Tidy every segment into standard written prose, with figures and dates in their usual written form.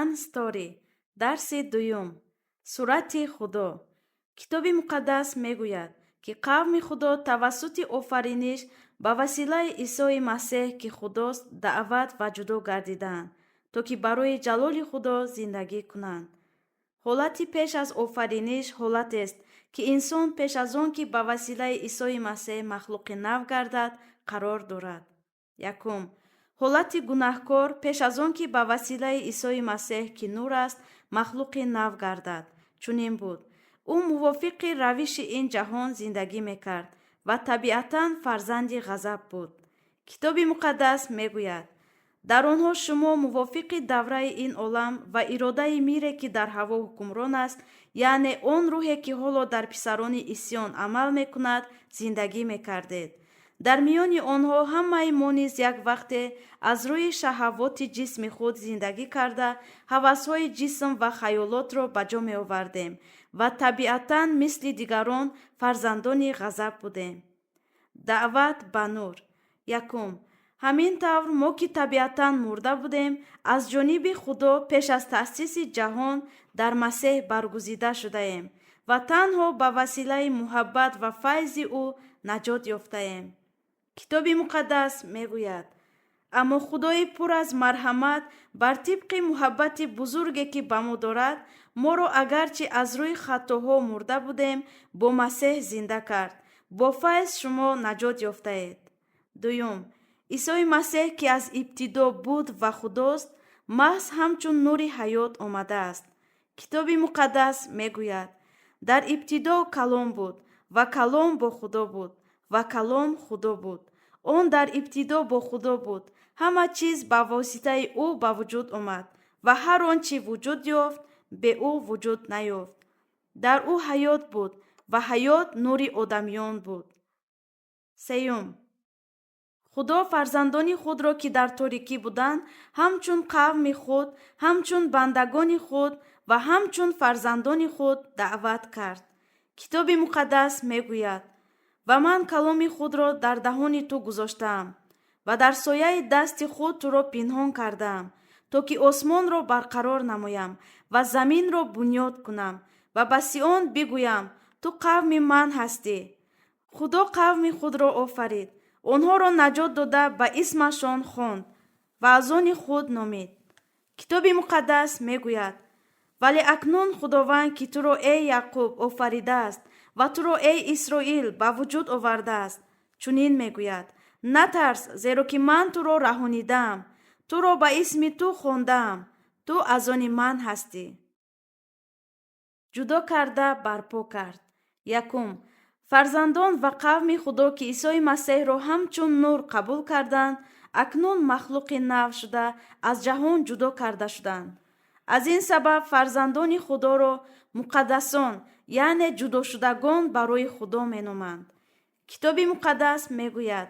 One Story. Дарси дуюм. Сурати Худо. Китоби Муқаддас мегӯяд, ки қавми Худо тавассути офариниш ба василаи Исои Масеҳ, ки Худост, даъват ва ҷудо гардидаанд, то ки барои ҷалоли Худо зиндагӣ кунанд. Ҳолати пеш аз офариниш ҳолатест, ки инсон пеш аз он ки ба василаи Исои Масеҳ махлуқи нав гардад, қарор дорад. Якум: ҳолати гунаҳкор пеш аз он ки ба василаи Исои Масеҳ, ки нур аст, махлуқи нав гардад, чунин буд: ӯ мувофиқи равиши ин ҷаҳон зиндагӣ мекард ва табиатан фарзанди ғазаб буд. Китоби Муқаддас мегӯяд: «Дар онҳо шумо мувофиқи давраи ин олам ва иродаи мире, ки дар ҳаво ҳукмрон аст, яъне он рӯҳе, ки ҳоло дар писарони исьён амал мекунад, зиндагӣ мекардед. Дар миёни онҳо ҳамаи мо низ як вақте аз рӯи шаҳавоти ҷисми худ зиндагӣ карда, ҳавасҳои ҷисм ва хаёлотро ба ҷо меовардем ва табиатан мисли дигарон фарзандони ғазаб будем». Даъват ба нур. Якум: ҳамин тавр, мо, ки табиатан мурда будем, аз ҷониби Худо пеш аз таъсиси ҷаҳон дар Масеҳ баргузида шудаем ва танҳо ба василаи муҳаббат ва файзи ӯ наҷот ёфтаем. Китоби Муқаддас мегӯяд: «Аммо Худои пур аз марҳамат, бар тибқи муҳаббати бузурге, ки ба мо дорад, моро, агарчи аз рӯи хатоҳо мурда будем, бо Масеҳ зинда кард. Бо файз шумо наҷот ёфтаед». Дуюм: Исои Масеҳ, ки аз ибтидо буд ва Худост, маҳз ҳамчун нури ҳаёт омадааст. Китоби Муқаддас мегӯяд: «Дар ибтидо Калом буд, ва Калом бо Худо буд, ва Калом Худо буд. Он дар ибтидо бо Худо буд. Ҳама чиз ба воситаи ӯ ба вуҷуд омад, ва ҳар он чӣ вуҷуд ёфт, бе ӯ вуҷуд наёфт. Дар ӯ ҳаёт буд, ва ҳаёт нури одамиён буд». Сеюм: Худо фарзандони худро, ки дар торикӣ буданд, ҳамчун қавми худ, ҳамчун бандагони худ ва ҳамчун фарзандони худ даъват кард. Китоби Муқаддас мегӯяд: «Ва ман каломи худро дар даҳони ту гузоштаам ва дар сояи дасти худ туро пинҳон кардаам, то ки осмонро барқарор намоям ва заминро бунёд кунам ва ба Сион бигӯям: ту қавми ман ҳастӣ». Худо қавми худро офарид, онҳоро наҷот дода, ба исмашон хонд ва аз они худ номид. Китоби Муқаддас мегӯяд: «Вале акнун Худованд, ки туро, эй Яъқуб, офаридааст ва туро, эй Исроил, ба вуҷуд овардааст, чунин мегӯяд: натарс, зеро ки ман туро раҳонидаам, туро ба исми ту хондаам, ту аз они ман ҳастӣ». Ҷудо карда барпо кард. Якум: фарзандон ва қавми Худо, ки Исои Масеҳро ҳамчун нур қабул карданд, акнун махлуқи нав шуда, аз ҷаҳон ҷудо карда шуданд. Аз ин сабаб фарзандони Худоро муқаддасон, яъне ҷудошудагон барои Худо меноманд. Китоби Муқаддас мегӯяд: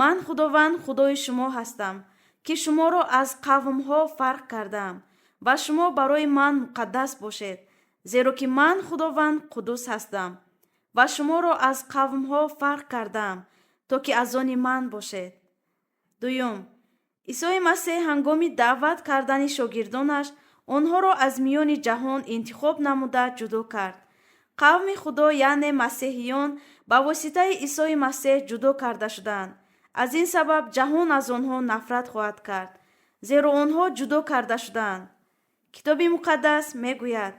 «Ман Худованд, Худои шумо ҳастам, ки шуморо аз қавмҳо фарқ кардаам, ва шумо барои ман муқаддас бошед, зеро ки ман Худованд қуддус ҳастам ва шуморо аз қавмҳо фарқ кардаам, то ки аз они ман бошед». Дуюм: Исои Масеҳ ҳангоми даъват кардани шогирдонаш онҳоро аз миёни ҷаҳон интихоб намуда, ҷудо кард. Қавми Худо, яъне масеҳиён, ба воситаи Исои Масеҳ ҷудо карда шуданд. Аз ин сабаб ҷаҳон аз онҳо нафрат хоҳад кард, зеро онҳо ҷудо карда шудаанд. Китоби Муқаддас мегӯяд: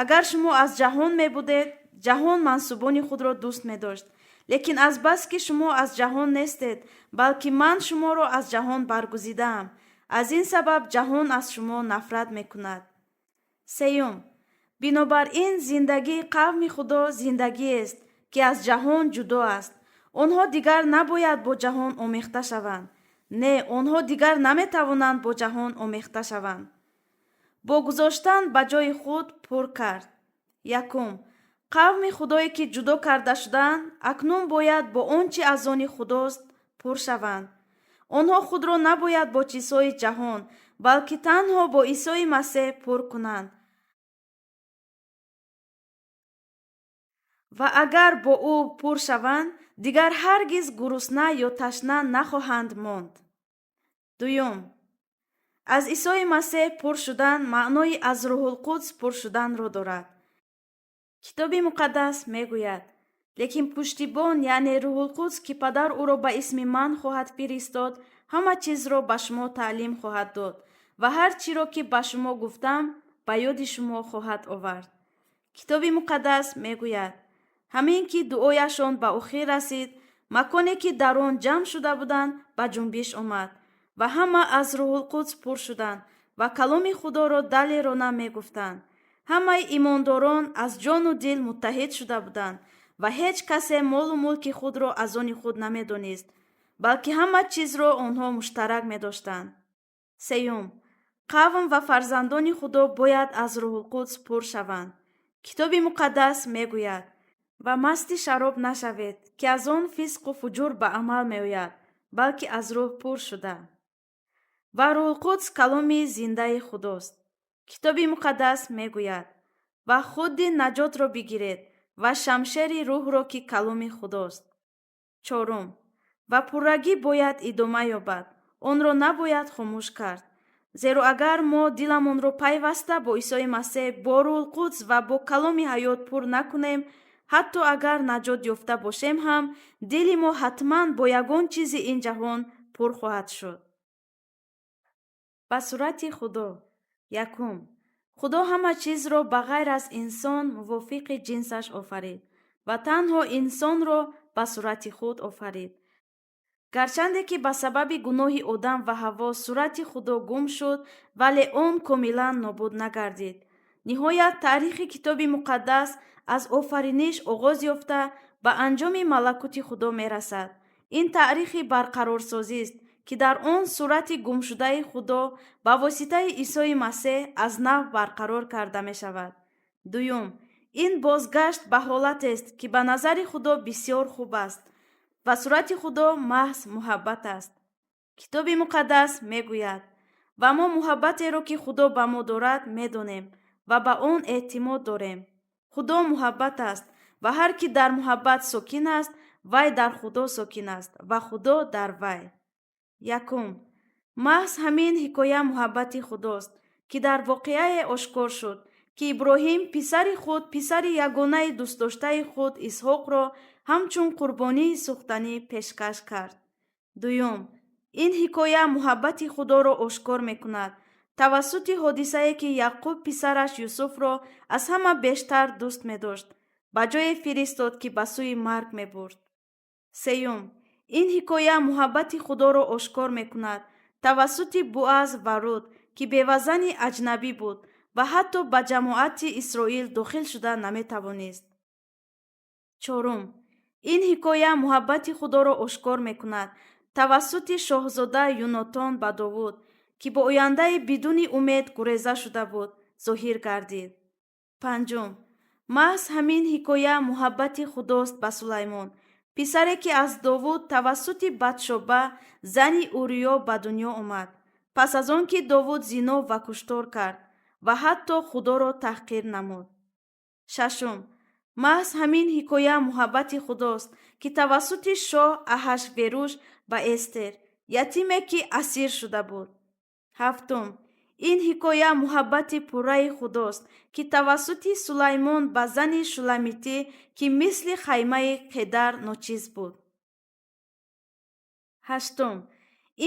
«Агар шумо аз ҷаҳон мебудед, ҷаҳон мансубони худро дӯст медошт. Лекин азбаски шумо аз ҷаҳон нестед, балки ман шуморо аз ҷаҳон баргузидаам, аз ин сабаб ҷаҳон аз шумо нафрат мекунад». Сеюм: бинобар ин зиндагии қавми Худо зиндагиест, ки аз ҷаҳон ҷудо аст. Онҳо дигар набояд бо ҷаҳон омехта шаванд. Не, онҳо дигар наметавонанд бо ҷаҳон омехта шаванд. Бо гузоштан ба ҷои худ пур кард. Якум: қавми Худое, ки ҷудо карда шудаанд, акнун бояд бо он чӣ аз они Худост, пур шаванд. Онҳо худро набояд бо чизҳои ҷаҳон, балки танҳо бо Исои Масеҳ пур кунанд ва агар бо ӯ пур шаванд, дигар ҳаргиз гурусна ё ташна нахоҳанд монд. Дуюм. Аз Исои Масеҳ пур шудан маънои аз Рӯҳулқудс пур шуданро дорад. Китоби Муқаддас мегӯяд: лекин пуштибон, яъне Рӯҳулқудс, ки Падар ӯро ба исми ман хоҳад фиристод, ҳама чизро ба шумо таълим хоҳад дод ва ҳар чиро, ки ба шумо гуфтам, ба ёди шумо хоҳад овард. Китоби Муқаддас мегӯяд: ҳамин ки дуояшон ба охир расид, маконе, ки дар он ҷамъ шуда буданд, ба ҷунбиш омад ва ҳама аз Рӯҳулқудс пур шуданд ва каломи Худоро далерона мегуфтанд. Ҳамаи имондорон аз ҷону дил муттаҳид шуда буданд ва ҳеҷ касе молу мулки худро аз они худ намедонист, балки ҳама чизро онҳо муштарак медоштанд. Сеюм, қавм ва фарзандони Худо бояд аз Рӯҳулқудс пур шаванд. Китоби Муқаддас мегӯяд: ва масти шароб нашавед, ки аз он фисқу фуҷур ба амал меояд, балки аз рӯҳ пур шуда. Ва Рӯҳулқудс каломи зиндаи Худост. Китоби Муқаддас мегӯяд: ва худи наҷотро бигиред ва шамшери рӯҳро, ки каломи Худост. Чорум, ва пуррагӣ бояд идома ёбад, онро набояд хомӯш кард. Зеро агар мо диламонро пайваста бо Исои Масеҳ, бо Рӯҳулқудс ва бо каломи ҳаёт пур накунем, ҳатто агар наҷот ёфта бошем ҳам, дили мо ҳатман бо ягон чизи ин ҷаҳон пур хоҳад шуд. Ба сурати Худо. Якум, Худо ҳама чизро ба ғайр аз инсон мувофиқи ҷинсаш офарид ва танҳо инсонро ба сурати худ офарид. Гарчанде ки ба сабаби гуноҳи Одам ва Ҳаво сурати Худо гум шуд, вале он комилан нобуд нагардид. Ниҳоят, таърихи Китоби Муқаддас аз офариниш оғоз ёфта ба анҷоми малакути Худо мерасад. Ин таърихи барқарорсозист, ки дар он сурати гумшудаи Худо ба воситаи Исои Масеҳ аз нав барқарор карда мешавад. Дуюм, ин бозгашт ба ҳолатест, ки ба назари Худо бисёр хуб аст ва сурати Худо маҳз муҳаббат аст. Китоби Муқаддас мегӯяд: ва мо муҳаббатеро, ки Худо ба мо дорад, медонем ва ба он эътимод дорем. Худо муҳаббат аст ва ҳар ки дар муҳаббат сокин аст, вай дар Худо сокин аст ва Худо дар вай. Якум, маҳз ҳамин ҳикоя муҳаббати Худост, ки дар воқеае ошкор шуд, ки Иброҳим писари худ, писари ягонаи дӯстдоштаи худ Исҳоқро ҳамчун қурбонии сӯхтанӣ пешкаш кард. Дуюм, ин ҳикоя муҳаббати Худоро ошкор мекунад тавассути ҳодисае, ки Яъқуб писараш Юсуфро аз ҳама бештар дӯст медошт, ба ҷое фиристод, ки ба сӯи марг мебурд. Сеюм, ин ҳикоя муҳаббати Худоро ошкор мекунад тавассути Буаз ва Рут, ки бевазани аҷнабӣ буд ва ҳатто ба ҷамоати Исроил дохил шуда наметавонист. Чорум, ин ҳикоя муҳаббати Худоро ошкор мекунад тавассути шоҳзода Юнотон ба Довуд, ки бо ояндаи бидуни умед гуреза шуда буд, зоҳир гардид. Панҷум, маҳз ҳамин ҳикоя муҳаббати Худост ба Сулаймон, писаре, ки аз Довуд тавассути Батшоба, зани Уриё, ба дунё омад, пас аз он ки Довуд зино ва куштор кард ва ҳатто Худоро таҳқир намуд. Шашум, маҳз ҳамин ҳикоя муҳаббати Худост, ки тавассути шоҳ Аҳашверуш ба Эстер, ятиме, ки асир шуда буд. Ҳафтум, ин ҳикоя муҳаббати пурраи Худост, ки тавассути Сулаймон ба зани Шуламитӣ, ки мисли хаймаи Қедар ночиз буд. Ҳаштум,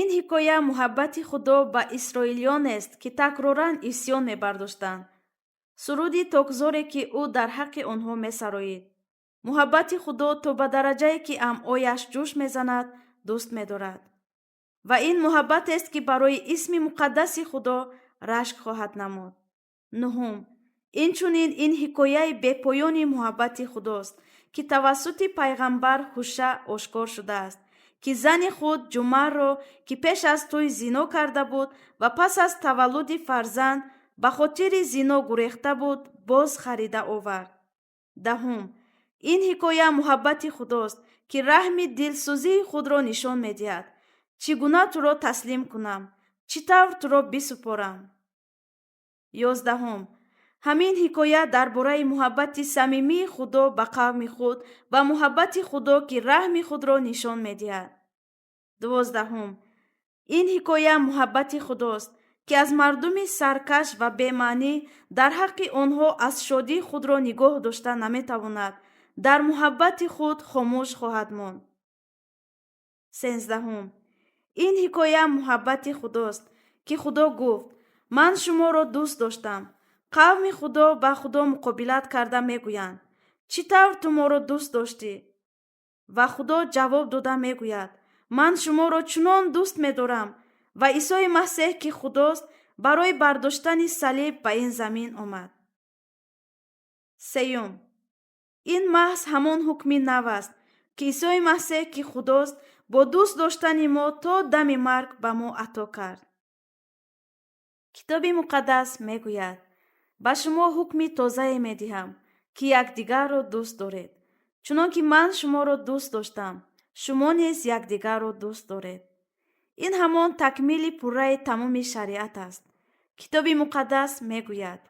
ин ҳикоя муҳаббати Худо ба исроилиёнест, ки такроран исьён мебардоштанд, суруди токзоре, ки ӯ дар ҳаққи онҳо месароид. Муҳаббати Худо то ба дараҷае, ки амъояш ҷӯш мезанад, дӯст медорад. Ва ин муҳаббатест, ки барои исми муқаддаси Худо рашк хоҳад намуд. Нуҳум, инчунин ин ҳикояи бепоёни муҳаббати Худост, ки тавассути пайғамбар Ҳуша ошкор шудааст, ки зани худ Ҷумарро, ки пеш аз тӯй зино карда буд ва пас аз таваллуди фарзанд ба хотири зино гурехта буд, боз харида овард. Даҳум, ин ҳикоя муҳаббати Худост, ки раҳми дилсӯзии худро нишон медиҳад. Чӣ гуна туро таслим кунам? Чӣ тавр туро бисупорам? 11-ҳум, ҳамин ҳикоя дар бораи муҳаббати самимии Худо ба қавми худ ва муҳаббати Худо, ки раҳми худро нишон медиҳад. 12-ҳум, ин ҳикоя муҳаббати Худост, Ки аз мардуми саркаш ва бемаънӣ дар ҳаққи онҳо аз шодии худро нигоҳ дошта наметавонад, дар муҳаббати худ хомӯш хоҳад монд. 13-ум. Ин ҳикоя муҳаббати Худост, ки Худо гуфт: «Ман шуморо дӯст доштам». Қавми Худо ба Худо муқобилат карда мегӯянд: «Чӣ тавр ту моро дӯст доштӣ?» Ва Худо ҷавоб дода мегӯяд: «Ман шуморо чунон дӯст медорам, ва Исои Масеҳ, ки Худост, барои бардоштани салиб ба ин замин омад». Сеюм. Ин маҳз ҳамон ҳукми нав аст, ки Исои Масеҳ, ки Худост, бо дӯст доштани мо то дами марг ба мо ато кард. Китоби Муқаддас мегӯяд: «Ба шумо ҳукми тозае медиҳам, ки якдигарро дӯст доред. Чунон ки ман шуморо дӯст доштам, шумо низ якдигарро дӯст доред». Ин ҳамон такмили пурраи тамоми шариат аст. Китоби Муқаддас мегӯяд: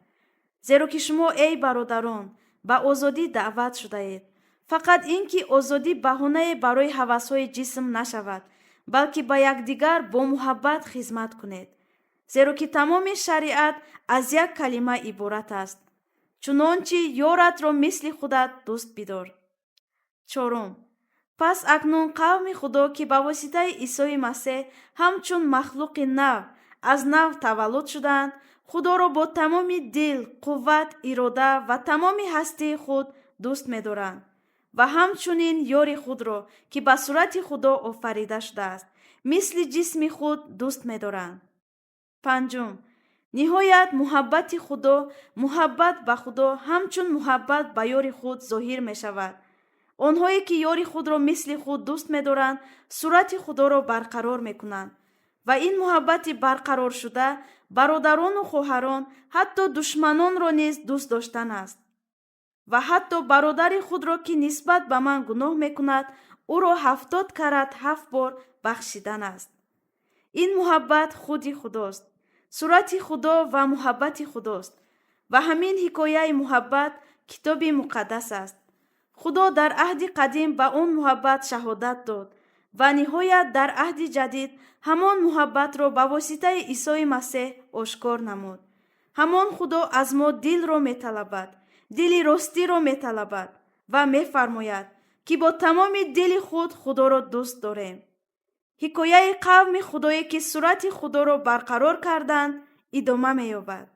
«Зеро ки шумо, эй бародарон, ба озодӣ даъват шудаед. Фақат ин ки озодӣ баҳонае барои ҳавасҳои ҷисм нашавад, балки ба якдигар бо муҳаббат хизмат кунед. Зеро ки тамоми шариат аз як калима иборат аст: чунончи ёратро мисли худат дӯст бидор». Чорум. Пас акнун қавми Худо, ки ба воситаи Исои Масеҳ ҳамчун махлуқи нав аз нав таваллуд шудаанд, Худоро бо тамоми дил, қувват, ирода ва тамоми ҳастии худ дӯст медоранд ва ҳамчунин ёри худро, ки ба сурати Худо офарида шудааст, мисли ҷисми худ дӯст медоранд. Панҷум. Ниҳоят, муҳаббати Худо, муҳаббат ба Худо ҳамчун муҳаббат ба ёри худ зоҳир мешавад. Онҳое ки ёри худро мисли худ дӯст медоранд, сурати Худоро барқарор мекунанд ва ин муҳаббати барқароршуда бародарону хоҳарон, ҳатто душманонро низ дӯст доштан аст. Ва ҳатто бародари худро, ки нисбат ба ман гуноҳ мекунад, ӯро 70 карат ҳафт бор бахшидан аст. Ин муҳаббат худи Худост, сурати Худо ва муҳаббати Худост. Ва ҳамин ҳикояи муҳаббат Китоби Муқаддас аст. Худо дар аҳди қадим ба он муҳаббат шаҳодат дод ва ниҳоят дар аҳди ҷадид ҳамон муҳаббатро ба воситаи Исои Масеҳ ошкор намуд. Ҳамон Худо аз мо дилро металабад, дили ростиро металабад ва мефармояд, ки бо тамоми дили худ Худоро дӯст дорем. Ҳикояи қавми Худое, ки сурати Худоро барқарор карданд, идома меёбад.